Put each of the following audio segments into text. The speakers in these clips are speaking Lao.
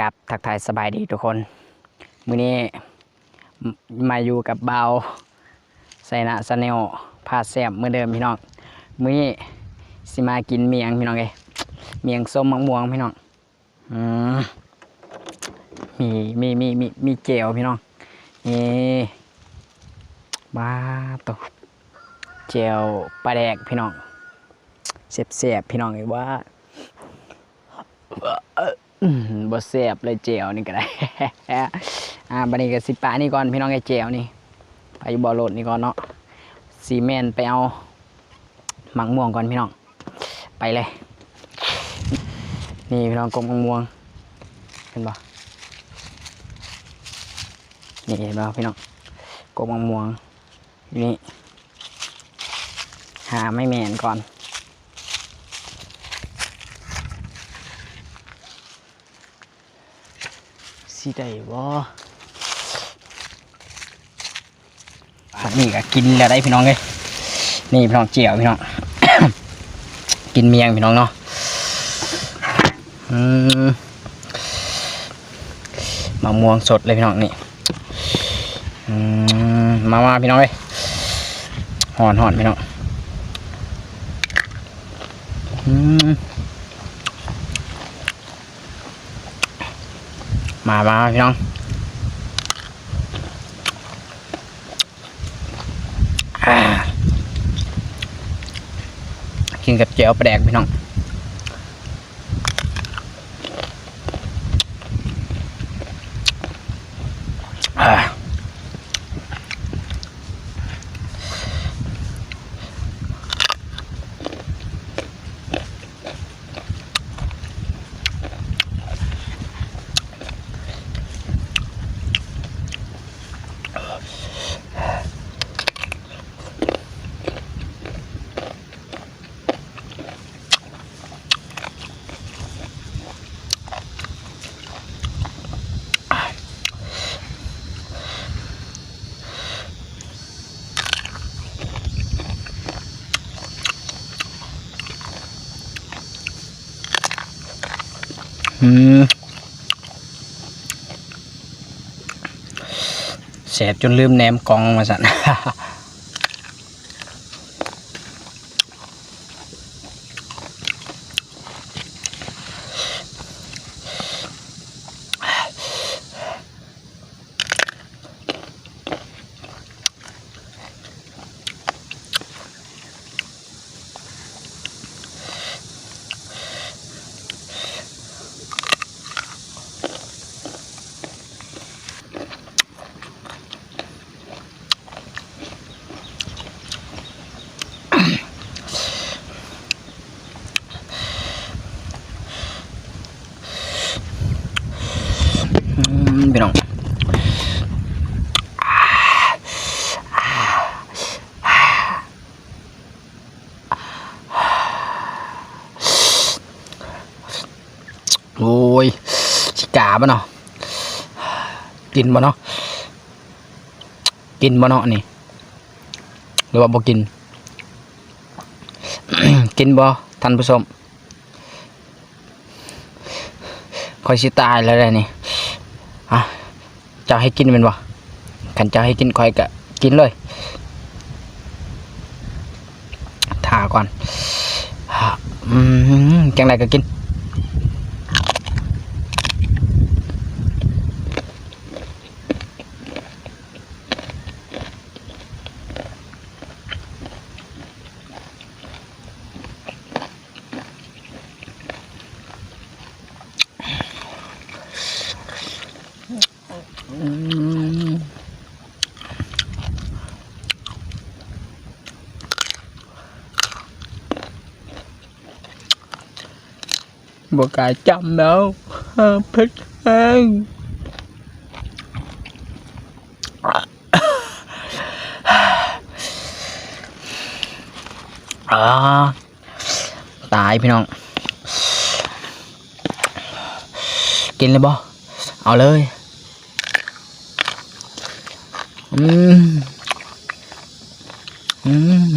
ກັບ ທັກທາຍສະບາຍດີທຸກຄົນ. ມື້ນີ້ມາຢູ່ກັບບ່າວໄຊນະ Channel ພາແຊບເໝືອນເດີມພີ່ນ້ອງ. ມື້ນີ້ຊິມາກິນໝ້ຽງພີ່ນ້ອງເອີຍ, ໝ້ຽງສົ້ມໝາກມ່ວງພີ່ນ້ອງ. ອືມ ມີ ມີ ມີ ມີ ມີແຈ່ວພີ່ນ້ອງ. ນີ້ ບາໂຕ ແຈ່ວປາແດກພີ່ນ້ອງ, ແຊບໆ ພີ່ນ້ອງເອີຍ. ວ່າ ອືມ ບໍ່ແຊບເລີຍແຈ່ວນີ້ກໍໄດ້. ອ່າ ບັດນີ້ກໍຊິປະນີ້ກ່ອນພີ່ນ້ອງເອີຍ, ແຈ່ວນີ້ ໄປຢູ່ບໍ່ໂລດນີ້ກ່ອນເນາະ. ຊິແມ່ນໄປເອົາໝາກມ່ວງກ່ອນພີ່ນ້ອງ. ໄປເລີຍ. ນີ້ພີ່ນ້ອງ ກົກໝາກມ່ວງ ເຫັນບໍ່? ນີ້ເຫັນບໍ່ພີ່ນ້ອງ ກົກໝາກມ່ວງ. ນີ້ ຫາໄມ້ແມ່ນກ່ອນ. ຊິໄດ້ບໍ່? ອັນນີ້ກໍກິນແລ້ວໄດ໋ພີ່ນ້ອງເອີຍ. ນີ້ພີ່ນ້ອງ ແຈ່ວພີ່ນ້ອງ, ກິນໝ້ຽງພີ່ນ້ອງເນາະ. ອືມ ໝາກມ່ວງສົດເລີຍພີ່ນ້ອງນີ້. ອືມ ມາ ມາພີ່ນ້ອງເອີຍ, ຮ້ອນ ຮ້ອນພີ່ນ້ອງ. ອືມ ມາ ມາພີ່ນ້ອງ. ກິນກັບແຈ່ວປາແດກພີ່ນ້ອງ. ອືມ ແຊບຈົນລືມແນມກ້ອງວ່າຊັ້ນ. ອືມ ພີ່ນ້ອງ ໂອ້ຍ ຊິກ້າບໍ່ເນາະ? ກິນບໍ່ເນາະ? ກິນບໍ່ເນາະນີ້ ຫຼືວ່າບໍ່ກິນ? ກິນບໍ່ທ່ານຜູ້ຊົມ? ຂ້ອຍຊິຕາຍແລ້ວເດ້ນີ້. ອ່ະ ເຈົ້າໃຫ້ກິນແມ່ນບໍ່? ຄັນເຈົ້າໃຫ້ກິນ ຂ້ອຍກະກິນເລີຍ. ຖ້າກ່ອນ ອືມ ຈັ່ງໃດກໍກິນ. ອືມ ບໍ່ກ້າຈ້ຳແລ້ວ ເຜັດແຮງ. ອາ ຕາຍພີ່ນ້ອງ ກິນເລີຍບໍ່? ເອົາເລີຍ. ອືມ ອືມ.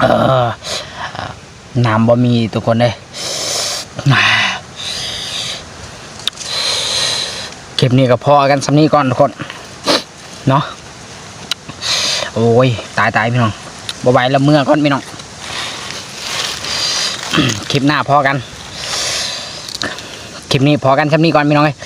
ເອີ ນ້ຳບໍ່ມີທຸກຄົນເອີຍ. ຄລິບນີ້ກໍພໍກັນສ່ຳນີ້ກ່ອນທຸກຄົນເນາະ. ໂອ້ຍ ຕາຍໆ ພີ່ນ້ອງ ບໍ່ໄຫວແລ້ວ ເມືອກ່ອນພີ່ນ້ອງ. ຄລິບໜ້າພໍກັນ ຄລິບນີ້ພໍກັນສ່ຳນີ້ກ່ອນພີ່ນ້ອງເອີຍ.